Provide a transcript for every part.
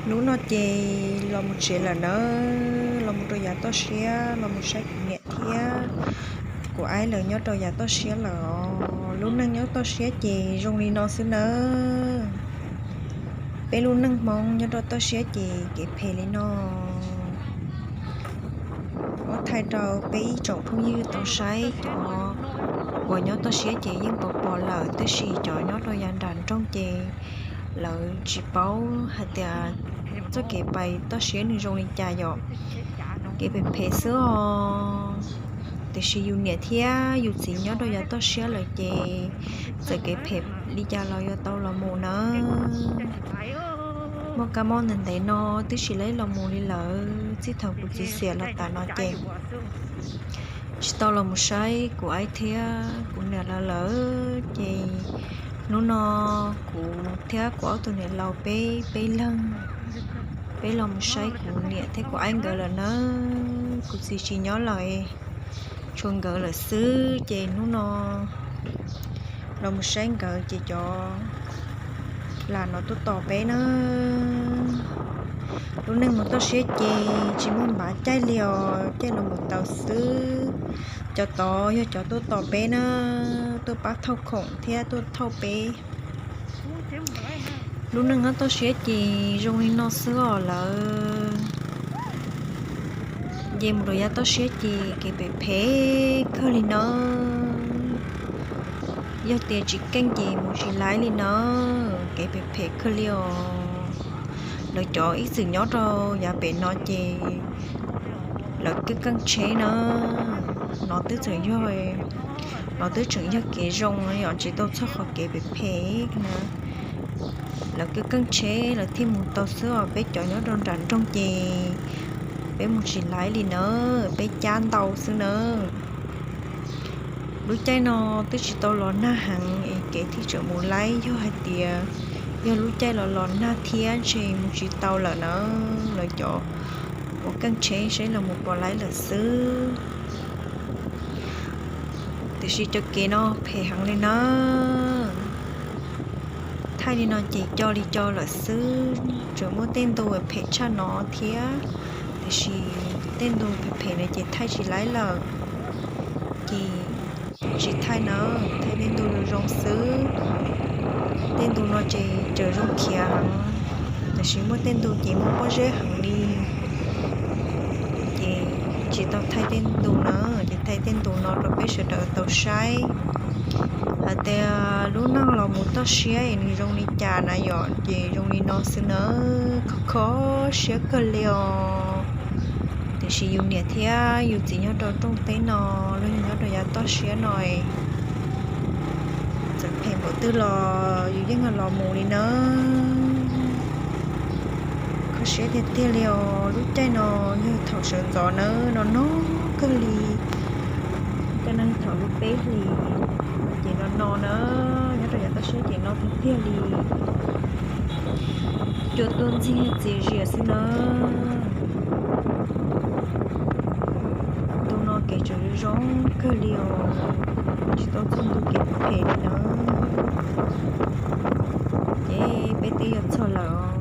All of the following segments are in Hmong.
Hnub no ces los mus tsev lawm nawb, los mus rau yav toj siab, los mus saib kuv niam thiab kuv aib lawv nyob rau yav toj siab lawm os. Lub neej nyob toj siab ces zoo li no xwb nawb. Peb lub neej Hmoob nyob rau toj siab ces kev phem li no. Muab thaij rau peb ib tsoom phooj ywg tau saib, cov uas nyob toj siab ces yeej pom pom lawm, tab sis cov nyob rau yav nram nroog ces lawv tsis paub hais tias txoj kev pais toj siab nws zoo li cas yom. Kev phem phem xwb os. Tiam sis yus niam thiab yus txiv nyob rau yav toj siab lawm ces txawm kev phem li cas los yuav tau los mus nawb. Muaj kab mob ntev ntev no twb tsis laib los mus li lawm, txij thaum kuv txiv xiam los tas no ces tsis tau los mus saib kuv aib thiab kuv niam lawv lawm. Ces hnub no kuv thiab kuv ob tug niam laus peb, peb leeg, peb los mus saib kuv niam thiab kuv aib nkawd lawm nawb. Kuv txiv tsis nyob lawm, tshuav nkawd lawm xwb, ces hnub no los mus saib nkawd ces cov lam no tuaj tos peb nawb. Lub neej mus toj siab ces tsis muaj npav caij li os, caij los mus taws xwb. Cov tod yog cov tuaj tos peb na, tuaj pab thauj khoom thiab tuaj thauj peb. Lub neej nyob toj siab ces zoo li no xwb os lawv. Ces mus rau yav toj siab ces kev phem phem kawg li nawb. Yog tias tsis keej ces mus tsis laib li nawb, kev phem phem kawg li os. Lawv cov ib txwm nyob rau yav pem no ces lawv keej keej tsheb na. No twb tseem yog, no twb tseem yog kev zoo yom, tsis tau txog qhov kev phem phem na. Lawv keej keej tsheb lawv thiaj mus tau xwb os, peb cov nyob rau nram nroog ces peb mus tsis laib li nawb, peb cab ntau xwb nawb. Lub caij no twb tsis tau los nag heev es kev thiaj tseem mus laib, yog hais tias yog lub caij los los nag thiab ntshe mus tsis tau lawm na. Lawv cov uas keej tsheb saib los mus pom laib lawm xwb. Tiam sis cov kev no phem heev li na. Thaij li no ces co li co lawm xwb, tseem muaj tej ntu phem tshaj no thiab, tiam sis tej ntu phem phem no ces thaij tsis laib lawm. Ces tsis thaij na, thaij tej ntu zoo zoo xwb. Tej ntu no ces tseem zoo khiav heev, tiam sis muaj tej ntu ces muaj pob zeb heev li. Ces tsis tau thaij tej ntu na, ces thaij tej ntu no rau peb sawv daws tau saib hais tias lub neej los mus toj siab es nws zoo li cas na yom, ces zoo li no xwb nawb, kho kho siab kawg li os. Tiam sis yus niam thiab yus txiv nyob rau rooj teb no, los yog nyob rau yav toj siab no, txawm phem npaum twg los yus yeej los mus li nawb. Kho siab tiag tiag li os, lub caij no yog thaum sawv ntxov nawb, no no kawg li. Lub caij no thaum lub peb hlis, ces no no na, nyob rau yav toj siab ces no tiag tiag li. Cua tuaj ntxig txias zias xwb na. Ntu no kev tseem zoo kawg li os, tsis tau txog ntu kev phem li na. Ces peb twb yuav txog lawm,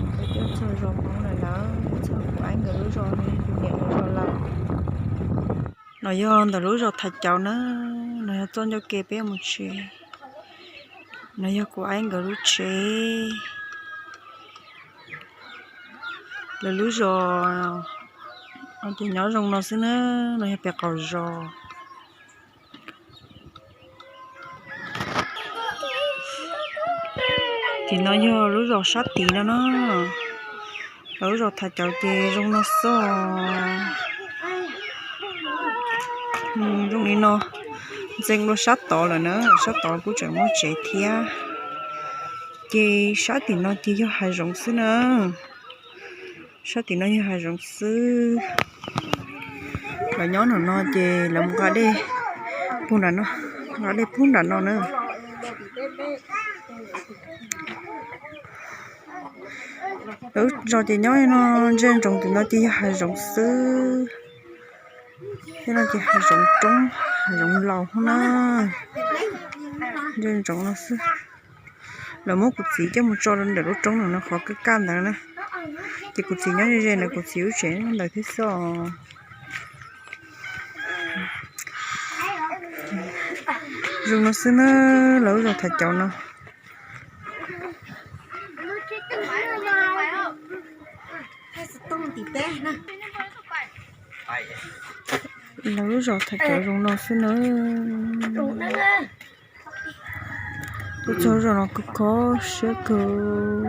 peb twb yuav txog zos Hmoob lawm na, txog kuv aib nkawd lub zos, kuv niam lawv zos lawm. No yog ntawm lub zos Thav Cauv na, no yog txoj ncauj ke peb mus tsev. No yog kuv aib nkawd lub tsev. Lawv lub zos ces nyob zoo no xwb na, no yog pem qaum zos. Tim no yog lub zos sab tid no na. Lawv lub zos Thav Cauv ces zoo no xwb. Zoo li no, ntxeev dua sab tod lawm na, sab tod kuj tseem muaj tsev thiab. Ces sab tim no ces yog hav zoov xwb na. Sab tim no yog hav zoov xwb. Lawv nyob nram no ces lawv mus nqa dej puag nram no, nqa dej puag nram no na. Lawv zos ces nyob no, ntsia ntsoov tim no ces yog hav zoov xwb. Tej no ces hav zoov roob, hav zoov laus na. Ntsia ntsoov no xwb. Lawv muab kuv txiv coj mus tso rau ntawm lub roob no, qhov kaj kaj ntawd na. Ces kuv txiv nyob ze ze ntawm kuv txiv lub tsev ntawd thiab xwb. Zoo no xwb na, lawv lub zos Thaj Cauv no. Lawv lub zos Thaj Cauv zoo no xwb na. Tuaj txog zos no kuj kho siab kawg.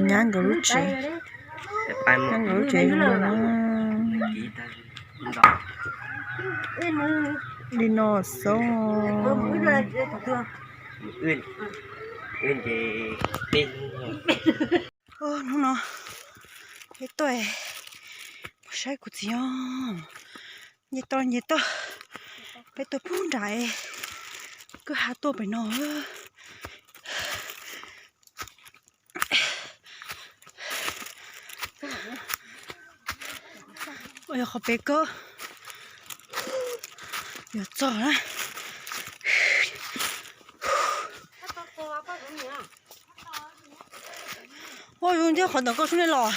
Nyab nkawd lub tsev, nyab nkawd lub tsev zoo no. Li no xwb. Hnub no peb tuaj saib kuv txiv os. Nce toj nce toj, peb tuaj pug nram kwj ha tuaj pem no. Ua yog qhov pem kawg, yog txog na. Ua zoo thiab qhov ntawm koj sub nej los.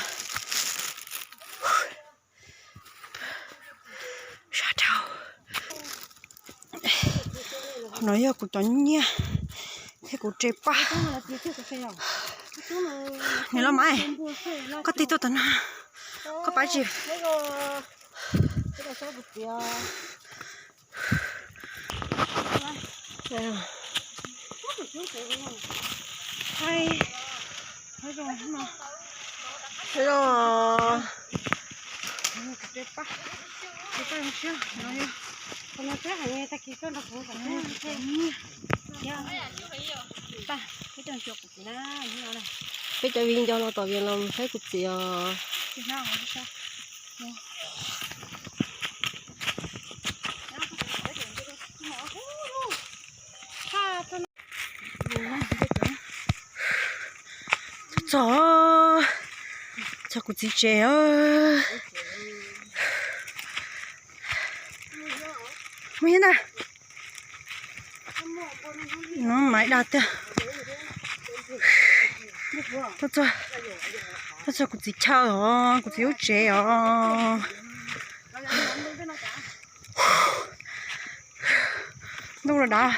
Sab dhau. Qhov no yog kuv cov nyiaj thiab kuv tsev paj. Niam los mas, koj tig tuaj tom no, koj pab tsis. Peb cov viv ncaus no tom Vias los saib kuv txiv os. Txog, txog kuv txiv tsev. Muaj ib ntag. No mas ib dag tiag. Tuaj txog kuv txiv chaw os, kuv txiv lub tsev os. Ntuj los dav.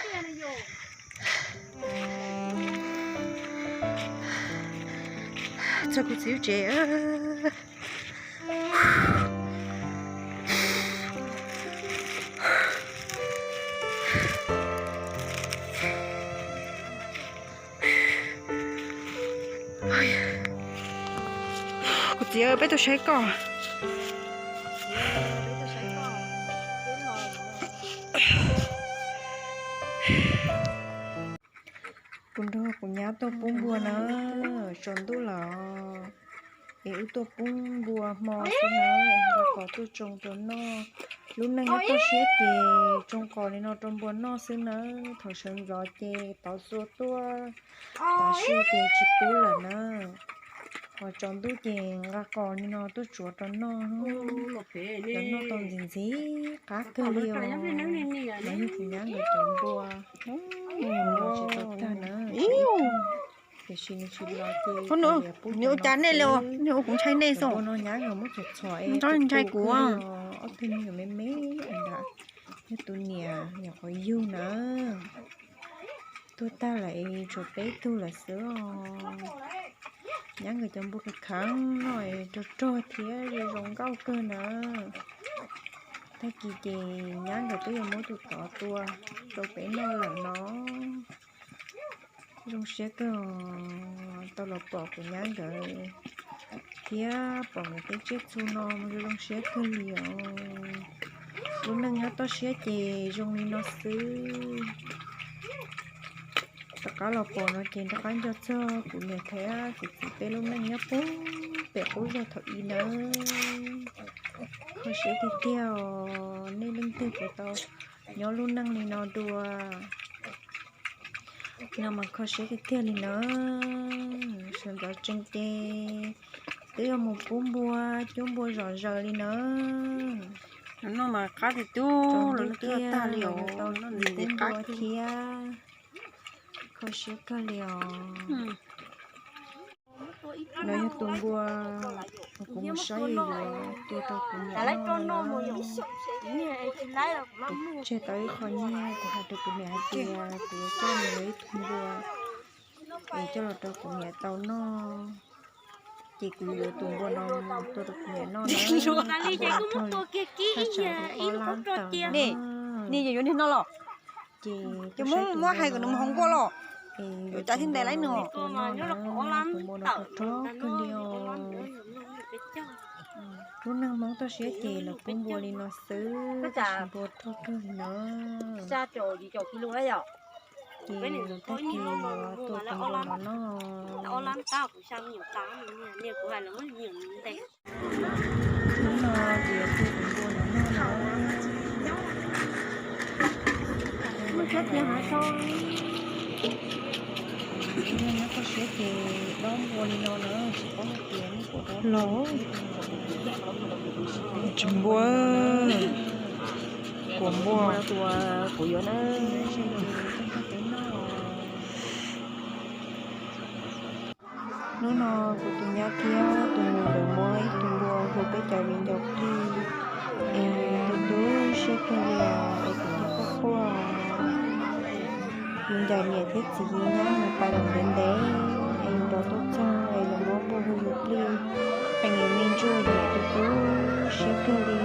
Txog kuv txiv lub tsev. Kuv txiv, peb tuaj saib koj. Kuv nrog kuv nyab tuaj pub npua na, tsaus ntuj lawm es wb tuaj pub npua hmo xwb na, es nqa qos tuaj tsoo rau noj. Lub neej nyob toj siab ces tsoo qos li no rau npua noj xwb na, thaum sawv ntxov ces tov xua tuaj, tav su ces tsis pub lawm na. Hos tsaus ntuj ces nqa qos li no tuaj tsuav rau noj, cov noj tau ntxim ntxim qab kawg li os. Los yog kuv nyab nkawd cov npua, tsis tau tag na, tiam sis nws tsis los ces nws ua cas nej li, nej ua kuv ntshai nej xwb. Npua no nyab nkawd muab txhom txhom es ntshai kuv, ob tug me nyuam me me ntawd, yog tus niam nyuam qhuav yug na. Tuag tag lawm es tshuav peb tug lawm xwb os. Nyab nkawd cov npua khav kheev no es rog rog thiab zoo nkauj kawg na. Tag kis ces nyab nkawd twb yuav muab tus tod tua rau peb noj lawm no. Zoo siab kawg os, tau los pom kuv nyab nkawd thiab pom nkawd tej tsiaj txhu no zoo siab kawg li os. Lub neej nyob toj siab ces zoo li no xwb. Rov qab los pom no ces rov qab nco txog kuv niam thiab kuv txiv peb lub neej nyob puag pem qub zos thaum ub nawb. Kho siab tiag tiag os, nej leej twg puas tau nyob lub neej li no dua. No mas kho siab tiag tiag li na. Sawv ntxov tsees ces twb yuav mus pub npua, cuab npua zom zaws li na. No mas qab tiag tiag, tag li os, tau noj ntxim qab thiab. Kho siab kawg li os. No yog tus npua kuv mus saib yuav tua rau kuv niam noj no. Kuv tseg tau ib qho nyiaj, kuv hais rau kuv niam hais tias kuv yuav coj mus yuav ib tug npua es coj los rau kuv niam tau noj. Ces kuv yuav tus npua no mus tua rau kuv niam noj na. Thaj tsam tau ob lab tawm no. Nej yuav yuav niag no los? Ces muab hais kom nws mus hauv nkuaj los. Yuav cas thiaj ntes laib nws os. Tus npua no rog rog kawg li os. Lub neej Hmoob toj siab ces lawv pub npua li no xwb, tab sis npua rog kawg li na. Ces lawv tag kis yuav tua tus npua no noj. Hnub no ces yuav tua tus npua no noj na. Nyob toj siab ces dob npua li no na, tsis paub hais tias npua dob los. Tsis npua, kuv npua tua kuv yuav na. Hnub no kuv tus nyab thiab tus nus nkawd muab ib tug npua hu peb cov viv ncaus plig es tu tu siab kawg li os, es kuv thiaj quaj quaj. Yus ncaim niam thiab txiv nyab mus pais lawm ntev ntev es yus rov tuaj txog es lawv muab npua hu yus plig, qee me ntsuj yus tu tu siab kawg li.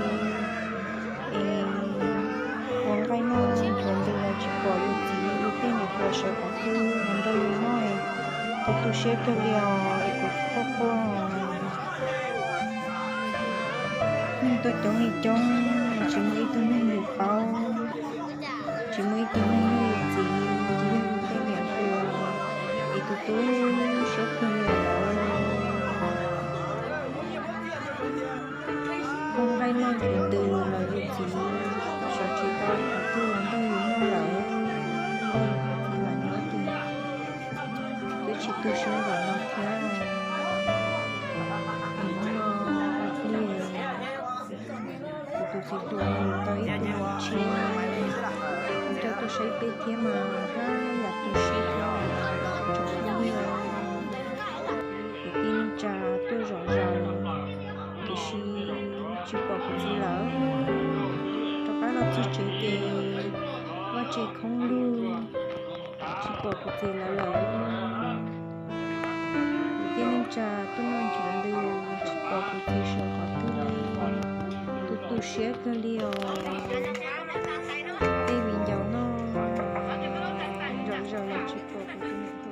Es ua nqaij noj nchuav ntws los tsis pom yus txiv yus tej niam hluas sawv qhov twg los nrog yus noj, tu tu siab kawg li os, es kuv quaj quaj. Neeg tuaj coob li coob, tsis muaj ib tug neeg yus paub, tsis muaj ib tug neeg yog yus txiv, tsis yog yus tej niam hluas, es tu tu siab kawg li lawm. Ua nqaij noj nchuav ntws los yus txiv sawv tsis tau qhov twg los nrog yus noj lawm. Los nyob ces twb tsis tu siab npaum no thiab. Es hnub no ua pliag kuv tus txiv tuam nws tau ib tug tshiab, kuv coj tuaj saib peb thiab mas haj yam tu siab thiab tsoom phooj ywg. Kuv tij neej tsa tuaj zom zaws, tiam sis tsis pom kuv txiv lawm. Rov qab los txog tsev ces vaj tse khoob lug, tsis pom kuv txiv lawv lawm. Kuv tij neej tsa tuaj noj nchuav ntws, tsis pom kuv txiv sawv qhov twg li, tu tu siab kawg li os. Tej viv ncaus noj, zom zaws los tsis pom kuv txiv.